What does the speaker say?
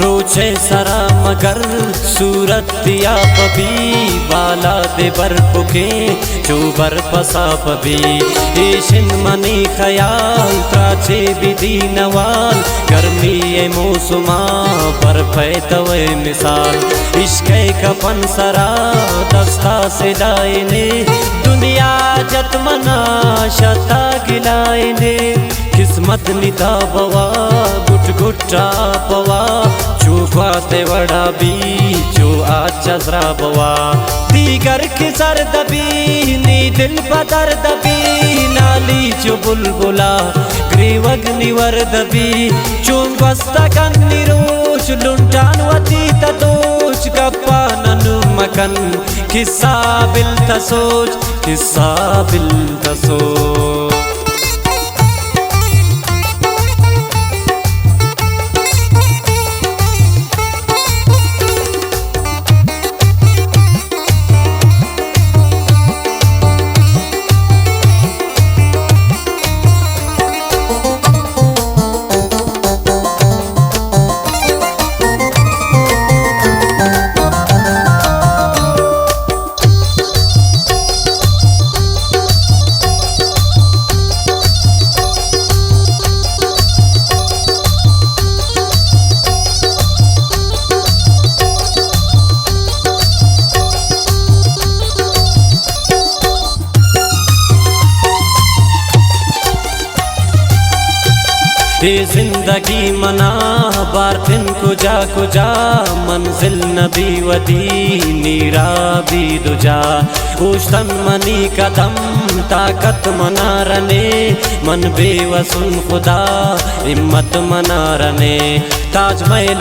روچے سرا مگر صورت تیا پبی، بالاد برپکیں چو برپ ساپ بی۔ ایشن منی خیال ترا چے بدی نوال، گرمی ءِ موسما برپئے توئے مثال۔ عشق ءِ کفن سرا دستا سلائینے، دنیا جت منا شتا گلائینے۔ قسمت نی تاب وا، گٹ گٹ ٹاپ وا، چو گوات وڑا بی، چو آچ ازراب وا۔ دیگر کہ زرد بی، نی دل پہ درد بی، نالی چو بلبلا، گریوگ نی ورد بی۔ چون گوستگن نی روچ، لنٹان وتی تتوچ، گپا ننو مکن، قصہ بل تسوچ، قصہ بل تسوچ۔ اے زندگی منا بارتن کجا کجا، منزل نبی ودی نیرا بی دجا۔ اوشتن منی قدم طاقت منا رنے، من بے وسن خدا ہمت منا رنے۔ تاج محل